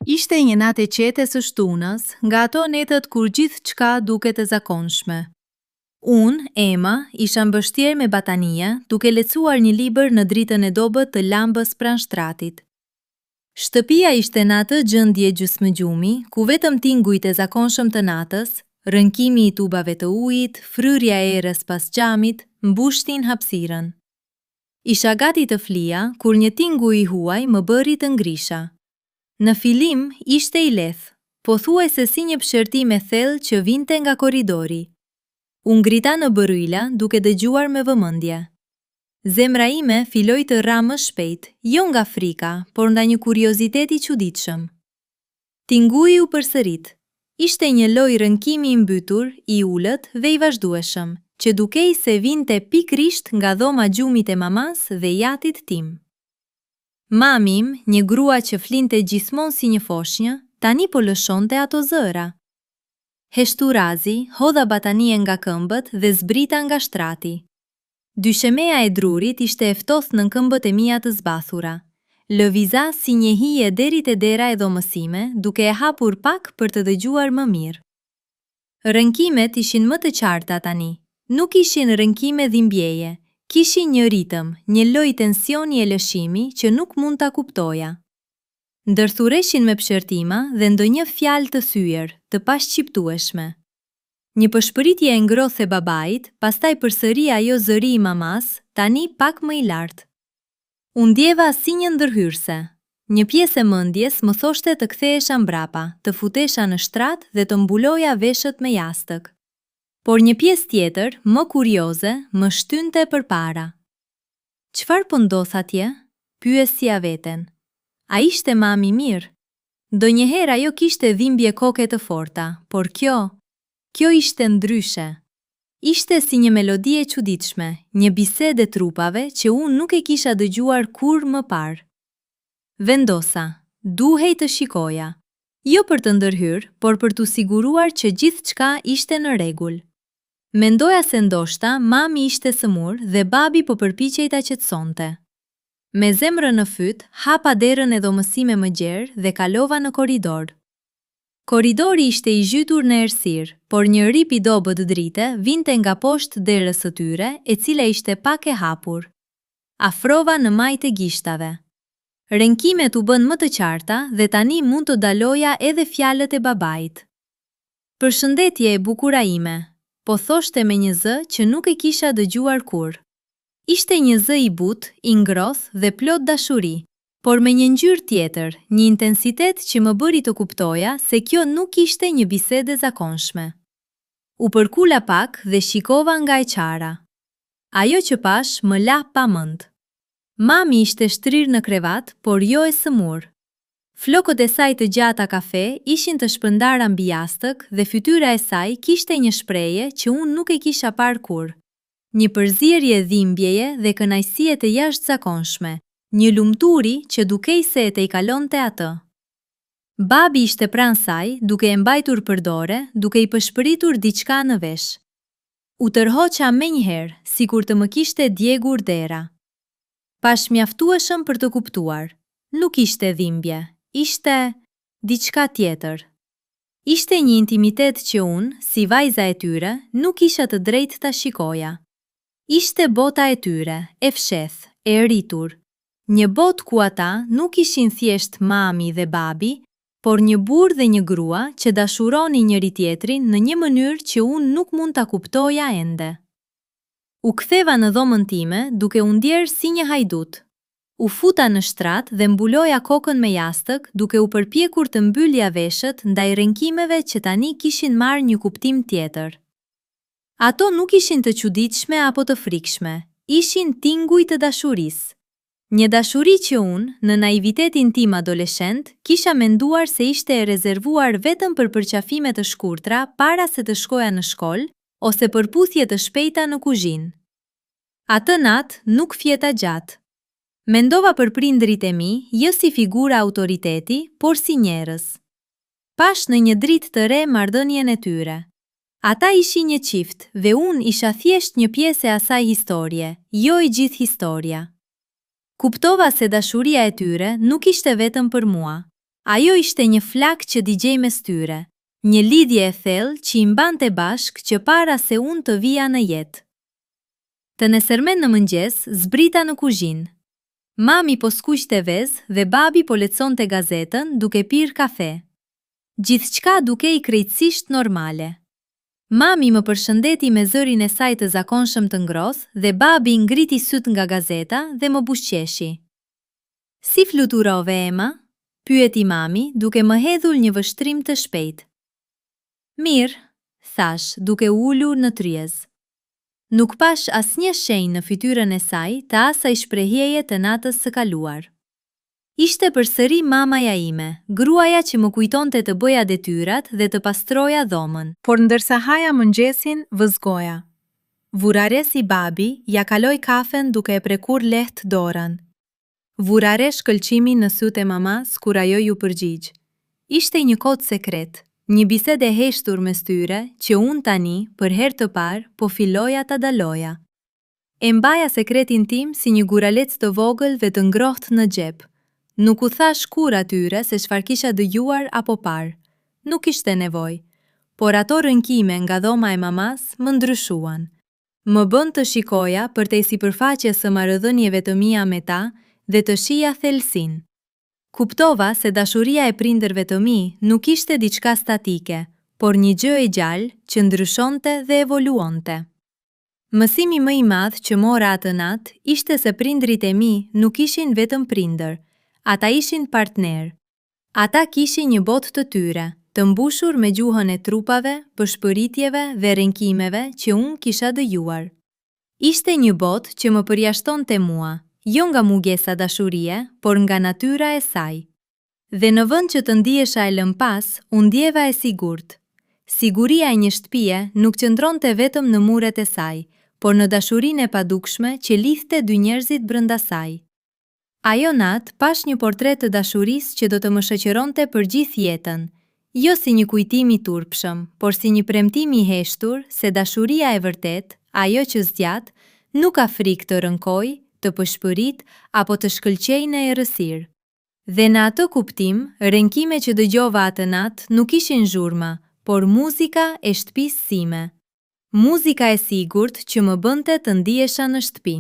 Ishte një natë e qetë e së shtunës, nga ato netët kur gjithçka duket e zakonshme. Unë, Ema, isha mbështjerë me batanije, duke lexuar një libër në dritën e dobët të llambës pranë shtratit. Shtëpia ishte në atë gjendje gjysmëgjumi, ku vetëm tingujt e zakonshëm të natës, rënkimi i tubave të ujit, fryrja e erës pas xhamit, mbushnin hapësirën. Isha gati të flija, kur një tingull i huaj më bëri të ngrisha. Në fillim, ishte i lehtë, pothuajse si një psherëtimë e thellë që vinte nga korridori. U ngrita në bërryla, duke dëgjuar me vëmendje. Zemra ime filloi të rrahë më shpejt, jo nga frika, por nga një kuriozitet i çuditshëm. Tingulli u përsërit. Ishte një lloj rënkimi i mbytur, i ulët dhe i vazhdueshëm, që dukej se vinte pikërisht nga dhoma gjumit e mamasë dhe i atit tim. Mami im, një grua që flinte gjithmonë si një foshnjë, tani po lëshonte ato zëra. Heshturazi, hodha batanijen nga këmbët dhe zbrita nga shtrati. Dyshemeja e drurit ishte e ftohtë nën këmbët e mia të zbathura. Lëviza si një hije deri te dera e dhomës sime, duke e hapur pak për të dëgjuar më mirë. Rënkimet ishin më të qarta tani. Nuk ishin rënkime dhimbjeje, kishin një ritëm, një lloj tensioni e lëshimi që nuk mund ta kuptoja. Ndërthureshin me psherëtima dhe ndonjë fjalë të thyer, të pashqiptueshme. Një pëshpëritje e ngrohtë e babait, pastaj përsëri ajo zëri i mamasë, tani pak më i lartë. U ndjeva si një ndërhyrëse. Një pjesë e mendjes më thoshte të kthehesha mbrapa, të futesha në shtrat dhe të mbuloja veshët me jastëk. Por një pjesë tjetër, më kurioze, më shtynte përpara. Çfarë po ndodh atje? Pyesja veten. A ishte mami mirë? Ndonjëherë ajo kishte dhimbje koke të forta, por kjo, kjo ishte ndryshe. Ishte si një melodi e çuditshme, një bisedë e trupave që unë nuk e kisha dëgjuar kurrë më parë. Vendosa, duhej të shikoja. Jo për të ndërhyrë, por për t'u siguruar që gjithçka ishte në rregull. Mendoja se ndoshta mami ishte sëmurë dhe babi po përpiqej ta qetësonte. Me zemrën në fyt, hapa derën e dhomës sime më gjerë dhe kalova në korridor. Korridori ishte i zhytur në errësirë, por një rip i dobët drite vinte nga poshtë derës së tyre, e cila ishte pak e hapur. Afrova në majë të gishtave. Rënkimet u bënë më të qarta dhe tani mund të dalloja edhe fjalët e babait. Përshëndetje e bukura ime, po thoshte me një zë që nuk e kisha dëgjuar kurrë. Ishte një zë i butë, i ngrohtë dhe plot dashuri, por me një ngjyrë tjetër, një intensitet që më bëri të kuptoja se kjo nuk ishte një bisedë e zakonshme. U përkula pak dhe shikova nga e qara. Ajo që pashë më la pa mend. Mami ishte shtrirë në krevat, por jo e sëmurë. Flokët e saj të gjata kafe ishin të shpërndara mbi jastëk dhe fytyra e saj kishte një shprehje që unë nuk e kisha parë kurrë. Një përzierje dhimbjeje dhe kënaqësie të jashtëzakonshme, një lumturi që dukej se e tejkalonte atë. Babi ishte pranë saj, duke e mbajtur për dore, duke i pëshpëritur diçka në vesh. U tërhoqa menjëherë, sikur të më kishte djegur dera. Pashë mjaftueshëm për të kuptuar. Nuk ishte dhimbje. Ishte diçka tjetër. Ishte një intimitet që unë, si vajza e tyre, nuk kisha të drejtë ta shikoja. Ishte bota e tyre, e fshehtë, e rritur. Një botë ku ata nuk ishin thjesht mami dhe babi, por një burrë dhe një grua që dashuronin njëri-tjetrin në një mënyrë që unë nuk mund ta kuptoja ende. U ktheva në dhomën time duke u ndjerë si një hajdut. U futa në shtrat dhe mbuloja kokën me jastëk duke u përpjekur të mbyllja veshët ndaj rënkimeve që tani kishin marrë një kuptim tjetër. Ato nuk ishin të çuditshme apo të frikshme, ishin tinguj të dashurisë. Një dashuri që unë, në naivitetin tim adoleshent, kisha menduar se ishte e rezervuar vetëm për përqafime të shkurtra para se të shkoja në shkollë ose për puthje të shpejta në kuzhinë. Atë natë nuk fjeta gjatë. Mendova për prindërit e mi, jo si figura autoriteti, por si njerëz. Pashë në një dritë të re marrëdhënien e tyre. Ata ishin një çift dhe unë isha thjesht një pjesë e asaj historie, jo e gjithë historia. Kuptova se dashuria e tyre nuk ishte vetëm për mua. Ajo ishte një flakë që digjej mes tyre, një lidhje e thellë që i mbante bashkë që para se unë të vija në jetë. Të nesërmen në mëngjes, zbrita në kuzhinë. Mami po skuqte vezë dhe babi po lexonte gazetën duke pirë kafe. Gjithçka dukej krejtësisht normale. Mami më përshëndeti me zërin e saj të zakonshëm të ngrohtë dhe babi ngriti sytë nga gazeta dhe më buzëqeshi. Si fluturove, Ema? pyeti mami duke më hedhur një vështrim të shpejtë. Mirë, thashë duke u ulur në tryezë. Nuk pashë asnjë shenjë në fytyrën e saj të asaj shprehjeje të natës së kaluar. Ishte përsëri mamaja ime, gruaja që më kujtonte të bëja detyrat dhe të pastroja dhomën. Por ndërsa haja mëngjesin, vëzhgoja. Vura re si babi ia kaloi kafen duke e prekur lehtë dorën. Vura re shkëlqimin në sytë e mamasë kur ajo iu përgjigj. Ishte një kod sekret, një bisedë e heshtur mes tyre që unë tani, për herë të parë, po filloja ta dalloja. E mbaja sekretin tim si një guralec të vogël dhe të ngrohtë në xhep. Nuk u thashë kurrë atyre se çfarë kisha dëgjuar apo parë. Nuk kishte nevojë. Por ato rënkime nga dhoma e mamasë më ndryshuan. Më bënë të shikoja përtej sipërfaqes së marrëdhënieve të mia me ta dhe të shihja thellësinë. Kuptova se dashuria e prindërve të mi nuk ishte diçka statike, por një gjë e gjallë që ndryshonte dhe evoluonte. Mësimi më i madh që mora atë natë ishte se prindërit e mi nuk ishin vetëm prindër, ata ishin partnerë. Ata kishin një botë të tyre, të mbushur me gjuhën e trupave, pëshpëritjeve dhe rënkimeve që unë kisha dëgjuar. Ishte një botë që më përjashtonte mua, jo nga mungesa dashurie, por nga natyra e saj. Dhe në vend që të ndihesha e lënë pas, u ndjeva e sigurt. Siguria e një shtëpie nuk qëndronte vetëm në muret e saj, por në dashurinë e padukshme që lidhte dy njerëzit brenda saj. Ajo natë pashë një portret të dashurisë që do të më shoqëronte për gjithë jetën, jo si një kujtim i turpshëm, por si një premtim i heshtur se dashuria e vërtetë, ajo që zgjat, nuk ka frikë të rënkojë, të pëshpëritë apo të shkëlqejë në errësirë. Dhe në atë kuptim, rënkime që dëgjova atë natë nuk ishin zhurma, por muzika e shtëpisë sime. Muzika e sigurt që më bënte të ndihesha në shtëpi.